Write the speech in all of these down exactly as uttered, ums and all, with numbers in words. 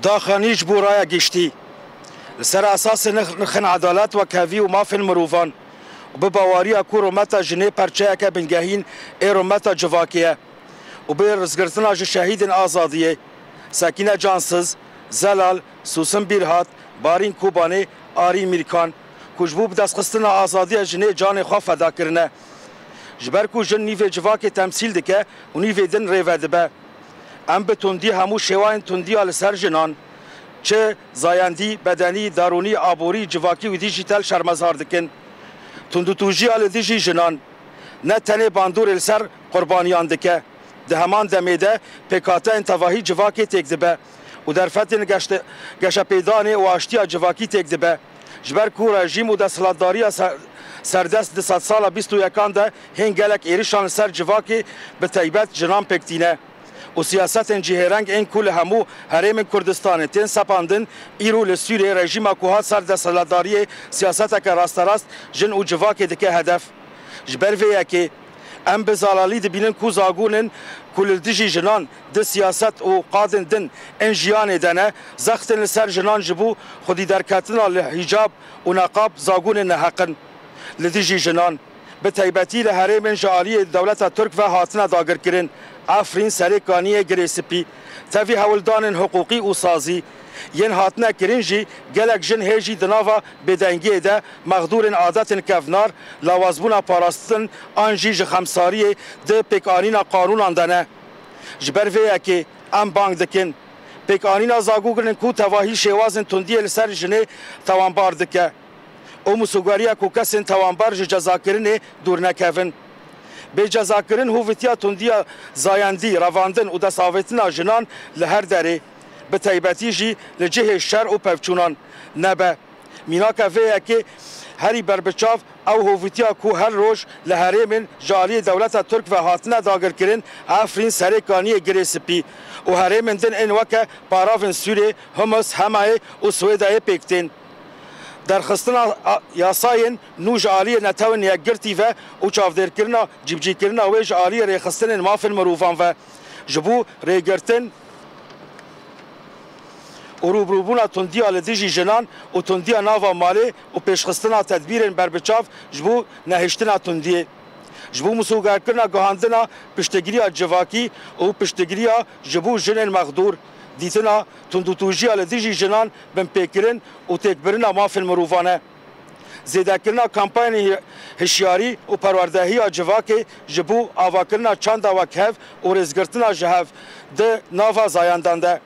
Daxanî ji bo raya giştî, li ser esasê nirx-, nirxên edalet, wekhevî û mafên mirovan û bi baweriya ku rûmeta jinê perçeyeke bingehîn ê rûmeta civakê ye û bi rêzgirtina ji şehîdên azadiyê Sekîne Cansiz, Zelal, Sûsin Bîrhat, Barîn Kobanê, Arîn Mîrkan, ku ji bo bidestxistina azadiya jinê canê xwe feda kirine. Ji ber ku jin nîvê civakê temsîl dike û nîvê din rêve dibe. Em bi tundî hemû şêwayên tundiya li ser jinan, çi zayendî, bedenî, darûnî, aborî, civakî û dîjîtal şermezar dikin. Tundûtûjiya li dijî jinan ne tenê bandorê li ser qurbaniyan dike, di heman demê de pêkhateyên tevahî civakê têk dibe û derfetên geşte-, geşepêdanê û aştiya civakî têk dibe. Ji ber ku rejîm û desthilatdariya ser-, serdest di sedsala bîst û yekan de hên gelek êrişan li ser civakê, bi taybet jinan pêk tîne û siyasetên cihêreng ên ku li hemû herêmên Kurdistanê tên sepandin, îro li Sûriyê rejîma ku hat ser desthilatdariyê siyaseteke rasterast jin û civakê dike hedef. Ji ber vê yekê em bi zelalî dibînin ku zagonên ku li dijî jinan di siyaset û qadên din ên jiyanê de ne, zextên li ser jinan ji bo xwedî derketina li hîcab û neqab zagonên neheq in. Li dijî jinan, bi taybetî li herêmên ji aliyê dewleta Tirk ve hatine dagirkirin, Efrîn, Serêkaniyê, Girê Spî, tevî hewldanên hiqûqî û sazî yên hatine kirin jî gelek jin hê jî di nava bêdengiyê de mexdûrên adetên kevnar, lawazbûna parastin an jî ji xemsariyê di pêkanîna qanûnan de ne. Ji ber vê yekê em bang dikin, pêkanîna zagonên ku tevahî şêwazên tundiyê li ser jinê tawanbar dike û misûgeriya ku kesên tawanbar ji cezakirinê dûr nekevin. Bê cezakirin hovîtiya tundiya zayendî, revandin û destavêtina jinan li her derê, bi taybetî jî li cihê şer û pevçûnan nebe. Mînaka vê yekê herî berbiçav ew hovîtiya ku her roj li herêmên ji aliyê dewleta Tirk ve hatine dagirkirin, Efrîn, Serêkaniyê, Girê Spî û herêmên din ên weke paravên Sûrê, Humus, Hemayê û Swêdayê pêk tên. Derxistina a-, yasayên nû ji aliyê Netewên Yekgirtî ve û çavdêrkirina cîbicîkirina wê ji aliyê rêxistinên mafên mirovan ve ji bo rêgirtin û rûbirûbûna tundiya li dijî jinan û tundiya nava malê û pêşxistina tedbîrên berbiçav ji bo nehiştina tundiyê, ji bo misûgerkirina guhandina piştgiriya civakî û piştgiriya ji bo jinên mexdûr, dîtina tundûtûjiya li dijî jinan binpêkirin û têkbirina mafên mirovan e. Zêdekirina kampanyên hişyarî û perwerdehiya civakê ji bo avakirina çanda wekhev û rêzgirtina ji hev di nava zayendan de.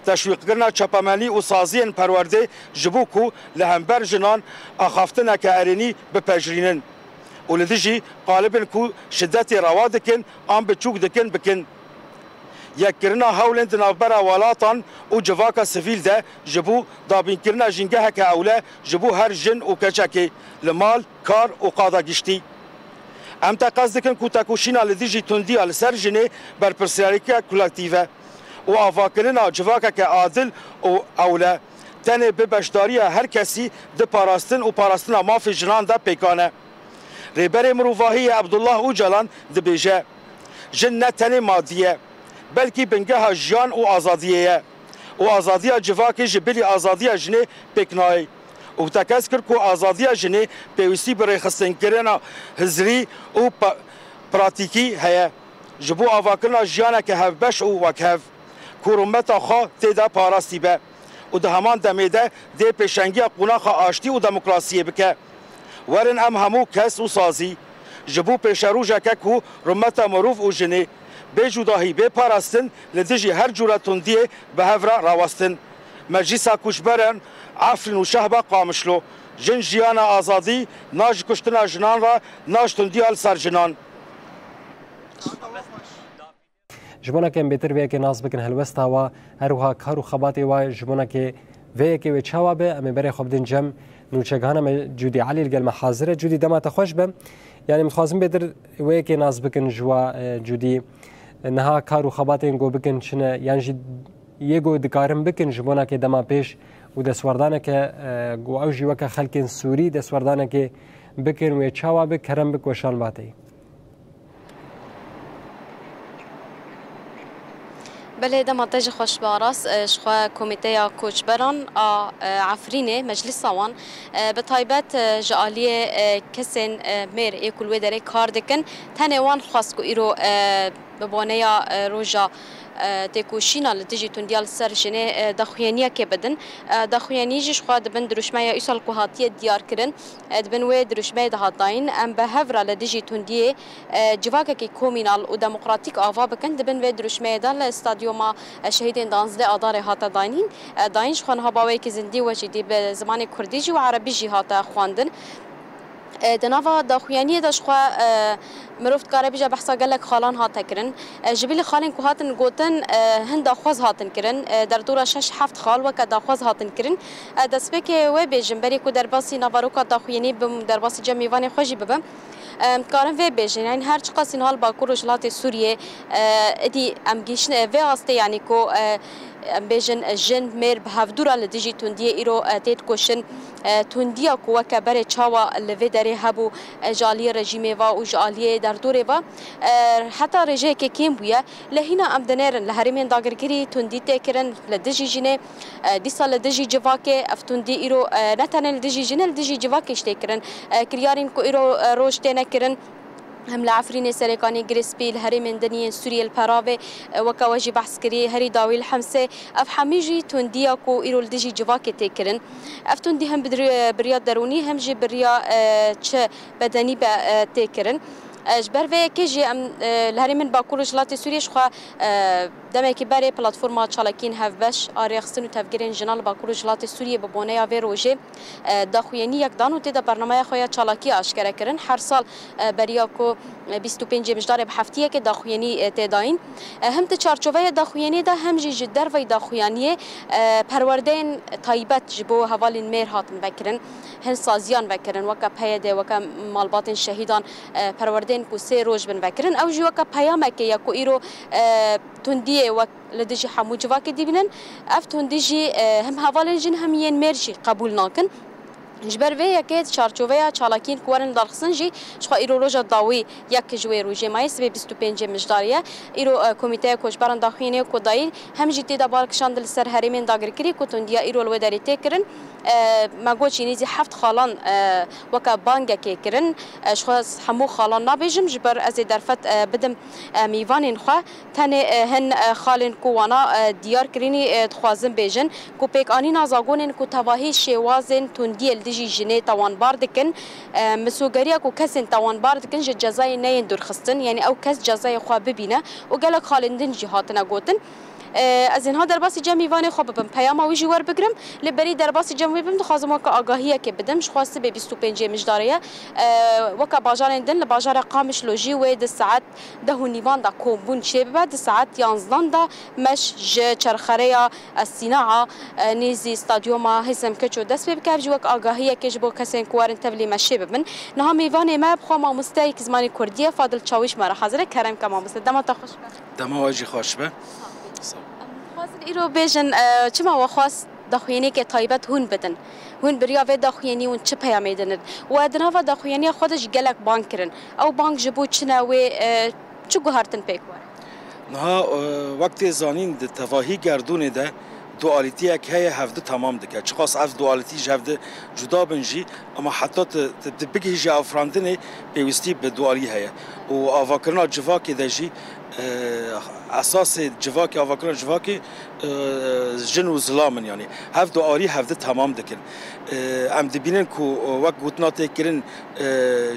Teşwîqkirina çapemenî û saziyên perwerdê ji bo ku li hember jinan axaftineke erênî bipejirînin û li dijî qalibên ku şidetê rewa dikin an biçûk dikin bikin. Yekkirina hewlên di navbera welatan û civaka sivîl de ji bo dabînkirina jîngeheke ewle ji bo her jin û keçekê li mal, kar û qada giştî. Em teqez dikin ku tekoşîna li dijî tundiya li ser jinê berpirsiyariyeke kolektîv e û avakirina civakeke adil û ewle tenê bi beşdariya her kesî di parastin û parastina mafê jinan de pêkan e. Rêberê Mirovahiyê Abdullah Ocalan dibêje, jin ne tenê madî ye, belkî bingeha jiyan û azadiyê ye û azadiya civakê ji bilî azadiya jinê pêk nayê û tekez kir ku azadiya jinê pêwîstî bi rêxistinkirina hizrî û pa-, pratîkî heye ji bo avakirina jiyaneke hevbeş û wekhev ku rûmeta xwe tê de parastî be û di heman demê de dê pêşengiya qonaxa aştî û demokrasiyê bike. Werin em hemû kes û sazî ji bo pêşerojeke ku rûmeta mirov û jinê bê cudahî, bê parastin, li dijî her cûre tundiyê bi hev re rawestin. Meclîsa Koçberan Efrîn û Şehba Qamişlo, Jin, Jiyana, Azadî, Na ji kuştina jinan re, na ji tundiya li ser jinan. Ji bona ku em bêtir vê yekê nas bikin helwesta wa, her wiha kar û xebatê wa, ji bona ku vê yekê wê çawa be, em ê berê xwe bidin cem nûçegihana me Cûdî Elî li gel me hazir e. Cûdî, dema te xweş be. Yanî, em dixwazin bêtir wê yekê nas bikin ji wa, e, Cûdî, e, niha kar û xebatên ku bikin çi ne, yan jî yê ku dikarin bikin ji bona ku dema pêş û destwerdaneke, e, ku ew jî weke xelkên Sûrî destwerdanekê bikin, wê çawa be, kerem bik weşan vateyî. Belê, dema te jî xweş be Aras. E, ji xwe Komîteya Koçberan a, e, Efrînê, meclisa wan, e, bi taybet, e, ji aliyê, e, kesên, e, mêr ê ku li wê derê kar dikin, tenê wan xwest ku îro, e, bi boneya, e, roja, e, têkoşîna li dijî tundiya li ser jinê, e, daxuyaniyekê bidin. E, daxuyanî jî ji xwe di bin dirûşmeya îsal ku hatiye diyarkirin, e, di bin wê dirûşmeyê de hat dayîn. Em bi hev re li dijî tundiyê, e, civakekî komînal û demokratîk ava bikin. Di bin vê dirûşmeyê de li stadyuma, e, şehîdên danzdeh Adarê hate dayîn. E, dayîn ji xwe niha baweyekî zindî we jî dî bi zimanê kurdî jî û erebî jî hate xwendin. E, di nava daxuyaniyê de ji xwe, e, mirov dikare bîje behsa gelek xalan hate kirin. E, ji bilî xalên ku hatin gotin, e, hin daxwaz hatin kirin. E, derdora şeş heft xal weke daxwaz hatin kirin. E, destpêkê wê bêjim, berî ku derbasî navaroka daxuyanî bim, derbasî cem mêvanê xwe jî bibim. Em dikarin vê bêjin, yanî her çiqas niha li Bakur Rojhilatê Sûriyê, e, êdî em gihîştine vê astê, yanî ku, e, em bêjin, e, jin, mêr bi hevdû re li dijî tundiyê îro, e, tê dikoşin. E, tundiya ku weke berê çawa li vê derê hebû, e, ji aliyê rejîmê ve û ji aliyê derdorê ve, e, heta rêjeyekê kêm bûye. Lê hîna em dinêrin, li herêmên dagirkirî tundî tê kirin li dijî jinê, e, dîsa li dijî civakê. Ev tundî îro, e, ne tenê li dijî jinê, li dijî civakê jî tê kirin. E, kiryarên ku îro, e, roj têne kirin, hem li Efrînê, Serêkanê, Girê Spî, li herêmên din yên Sûriyê li Peravê, e, weke we jî behs kirî, herî dawî li Hemsê, ev hemî jî tundiya ku îro li dijî civakê tê kirin. Ev tundî hem bi dir-, bi riya derûnî, hem jî bi riya, e, çi bedenî be, e, tê kirin. E, ji ber vê yekê jî em, e, li herêmên Bakur Rojhilatê Sûriyê ji xwe, e, demekî berê platforma çalakiyên hevbeş a rêxistin û tevgirên jinan li Bakur Rojhilatê Sûriyê bi boneya vê rojê, e, daxuyaniyek dan û tê de bernameya xwe ya çalakiyê aşkere kirin. Her sal, e, beriya ku, e, bîst û pêncê Mijdarê bi heftiyekê daxuyanî, e, tê dayîn. E, him di çarçoveya daxuyaniyê de hem jî ji derveyî daxuyaniyê, e, perwerdeyên taybet ji bo hevalên mêr hatin vekirin. Hin saziyan vekirin, weke P Y D, weke malbatên şehîdan, e, perwerdeyên ku sê roj bin vekirin. Ew jî weke peyamekê ye ku îro, e, tundiyê wek li dijî hemû civakê dibînin. Ev tundî jî, e, hem hevalên jin hem yên mêr jî qebûl nakin. Ji ber vê yekê di çarçoveya çalakiyên ku werin darxistin jî, ji xwe îro roja dawî yek ji wê rojê mayê, sibê bîst û pêncê Mijdarê ye. Îro, e, Komîteya Koçberan daxuyaniyê ku dayîn, hem jî tê de bar kişand li ser herêmên dagirkirî ku tundiya îro li wê derê tê kirin. E, me got jî nêzî heft xalan, e, weke bangekê kirin. E, ji xwe hemû xalan nabêjim, ji ber ez ê derfet, e, bidim, e, mîvanên xwe. Tenê, e, hin, e, xalên ku wana, e, diyar kirînî, e, dixwazin bêjin ku pêkanîna zagonên ku tevahî şêwazên tundiyê li dijî jinê tawanbar dikin, e, misogeriya ku kesên tawanbar dikin ji cezayê neyên dûrxistin, yanî ew kes cezayê xwe bibîne û gelek xalên din jî hatine gotin. E, ez ê niha derbasî cem mîvanê xwe bibim, peyama wî jî werbigrim. Lê berî derbasî cem wê bim, dixwazim weke agahiyekê bidim. Ji xwe sibê bîst û pêncê Mijdarê ye. E, weke bajarên din, li bajara Qamişlo jî wê di saet deh û nîvan de kombûn çêbibe, di saet yanzdan de meş ji çerxereya Sînaa, e, nêzî stadyuma Hêsem Keço dest pê bike. Ev jî wek agahiyekê ji bo kesên ku werin tevlî meşê bibin. Niha mêvanê me bi xwe mamosteyek zimanê kurdî ye, Fadil Çawîş me re hazir e. Kerem ke mamoste, dema te xweş be. Dema we jî xweş be. Sağ ol. Em dixwazin îro bêjin, e, çima we xwest daxuyaniyeke taybet hûn bidin? Hûn bi riya vê daxuyanî hûn çi peyamê dinin? We di nava daxuyaniya xwe de jî gelek bang kirin. Ew bang ji bo çi ne wê, e, çi guhertin pêk were? Niha, e, wek tê zanîn, di tevahî gerdûnê de dualîtiyek heye, hevdu temam dike. Çiqas ev dualîtî ji hevdu cuda bin jî, ama heta tu, tu, tu bigihîjî afirandinê, pêwîstî bi dualî heye. Û avakirina civakê de jî, e, esasê civakê, avakirina civakê, e, jin û zilam in, yanî hev dualî hevdu temam dikin. E, em dibînin ku, e, wek gotina tê kirin, e,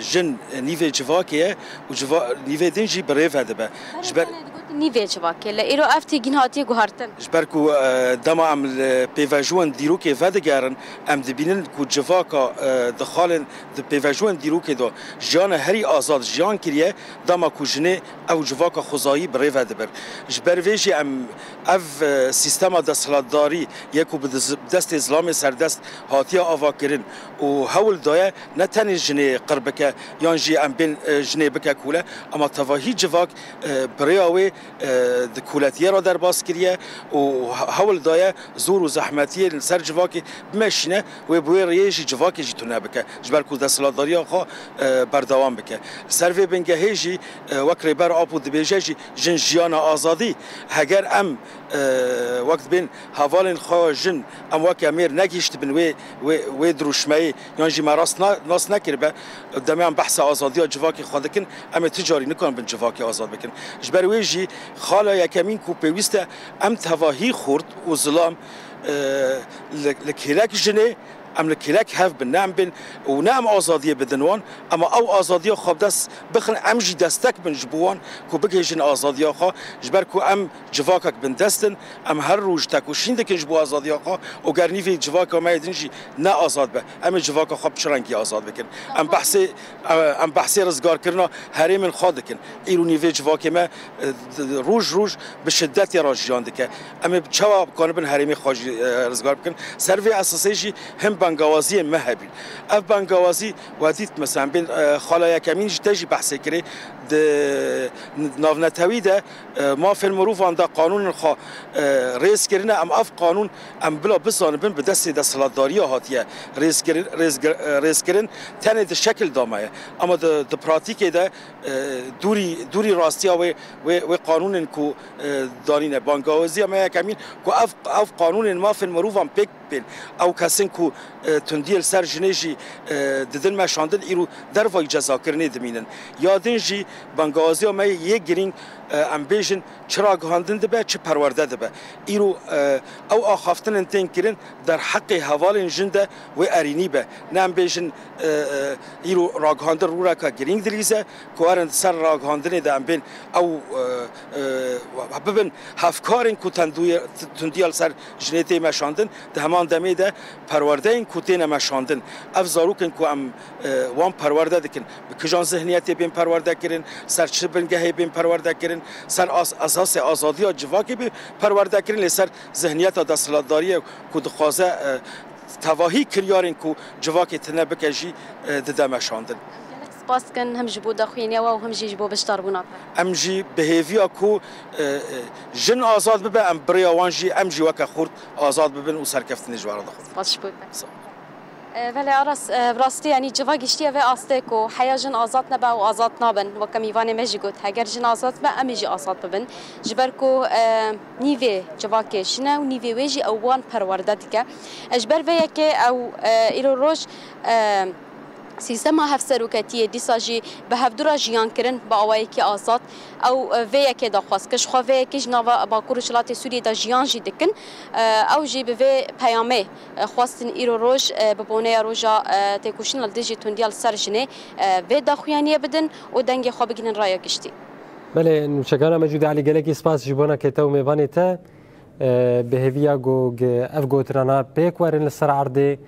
jin nîvê civakê ye û civa-, nîvê din jî bi rê ve dibe. Ji ber Nîvê civakê li îro ev têgîn hatiye guhertin. Ji ber ku, e, dema em li pêvajoyên dîrokê vedigerin, em dibînin ku civaka, e, di xalên, di pêvajoyên dîrokê de jiyana herî azad jiyan kiriye, dema ku jinê ew civaka xwezayî bi rê ve dibir. Ji ber vê jî em ev, e, sîstema desthilatdarî yê ku bi diz-, destê zilamê serdest hatiye avakirin û hewl daye ne tenê jinê qir bike yan jî em bên, e, jinê bike kole, ama tevahî civak, e, bi rêya wê, e, di koletiyê re derbas kiriye û he-, hewl daye zor û zehmetiyê li ser civakê bimeşîne, wê bi wê rêyê jî civakê jî tune bike, ji ber ku desthilatdariya xwe, e, berdewam bike. Li ser vê bingehê jî, e, wek Rêber Apo dibêje jî, Jin, jiyana, azadî, heger em, e, wek dibên hevalên xwe jin, em weke mêr negihîştibin wê, wê, wê dirûşmeyê, yan jî me rast na-, nas nekiribe, demê em behsa azadiya civakê xwe dikin, em ê ti carî nikanibin civakê azad bikin. Ji ber wê jî xala yekemîn ku pêwîst e em tevahî xurt û zilam, e, li, li kêlek jinê, em li kêlek hev bin, ne em bên û ne em azadiyê bidin wan, ema ew azadiya xwe bi dest bixin, em jî destek bin ji bo wan ku bigihêjin azadiya xwe, ji ber ku em civakek bindest in, em her roj tekoşîn dikin ji bo azadiya xwe û ger nîvê civaka me yê din jî ne azad be, em ê civaka xwe bi çi rengî azad bikin? Em behsê, em behsê rizgarkirina herêmên xwe dikin. Îro nîvê civakê me, e, d-, d-, roj roj bi şidetê re jiyan dike. Em ê çawa bikanibin herêmê xwe jî, e, rizgar bikin? Ser vê esasê jî hin bangawaziyên me hebîn. Ev bangawazî we dît, mesela, bên, e, xala yekemîn jî te jî behsê kirê, di navnetewî de, e, mafên mirovan de qanûnên xwe, e, rêz kirine. Em ev qanûn, em bila bizanibin, bi destê desthilatdariya hatiye rêzkirin, rêzgir-, e, rêzkirin, tenê di şekil de me ye. Ama di, di pratîkê de, e, dûrî, dûrî rastiya wê, wê, wê qanûnên ku, e, danîne. Bangawaziya me yekemîn ku ev, ev qanûnên mafên mirovan pêk bên. Ew kesên ku, e, tundiyê li ser jinê jî, e, didin meşandin, îro dervayî cezakirinê dimînin. Ya din jî bangawaziya me yê girîng, e, em bêjin çi ragihandin dibe, çi perwerde dibe. Îro, e, ew axaftinên tên kirin derheqê hevalên jin de wê erînî be. Ne em bêjin, e, e, îro ragihandin rûreka girîng dilîze, ku werin ser ragihandinê de em bên ew, e, e, bibin hevkarên ku tendûyê, tundiya li ser jinê tê meşandin, di heman demê de perwerdeyên ku têne meşandin, ev zarokên ku em, e, wan perwerde dikin, bi kijan zihniyetê bên perwerde kirin, ser çi bingehê bên perwerde kirin, ser as-, esasê azadiya civakê bên perwerde kirin, lê ser zihniyeta desthilatdariyê ku dixwaze, e, tevahî kiryarên ku civakê tune bike jî, e, dide meşandin. Gelek spas dikin, him ji bo daxuyaniya we û him jî ji bo beşdarbûna te. Em jî bi hêviya ku, e, e, jin azad bibe, em bi rêya wan jî, em jî weke xurt azad bibin û serkeftinê ji we re dixwazin. Spas ji bo te. Sağ ol. E, belê Aras, e, bi rastî, yanî civa giştiye vê astê ku heya jin azad nebe û azad nabin. Weke mîvanê me jî got, heger jin azad be, em ê jî azad bibin. Ji ber ku, e, nîvê civakê jin e û nîvê wê jî ew wan perwerde dike. E, ji ber vê yekê ew, e, îro roj, e, sîstema hevseroketiyê dîsa jî bi hevdû re jiyan kirin bi awayekî azad. Ew, e, vê yekê daxwaz kir. Ji xwe vê yekê ji nava Bakur Rojhilatê Sûriyê de jiyan jî dikin. E, ew jî bi vê peyamê, e, xwestin îro roj, e, bi boneya roja, e, têkoşîna li dijî tundiya li ser jinê, e, vê daxuyaniyê bidin û dengê xwe bigihînin raya giştî. Belê, nûçegana me Cûdî Elî, gelekî spas ji bona kê te û mêvanê te. E, bi hêviya ku ev gotinana pêk werin li ser erdê.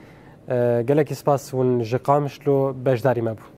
E, gelekî spas, hûn ji Qamişlo beşdarî me bûn.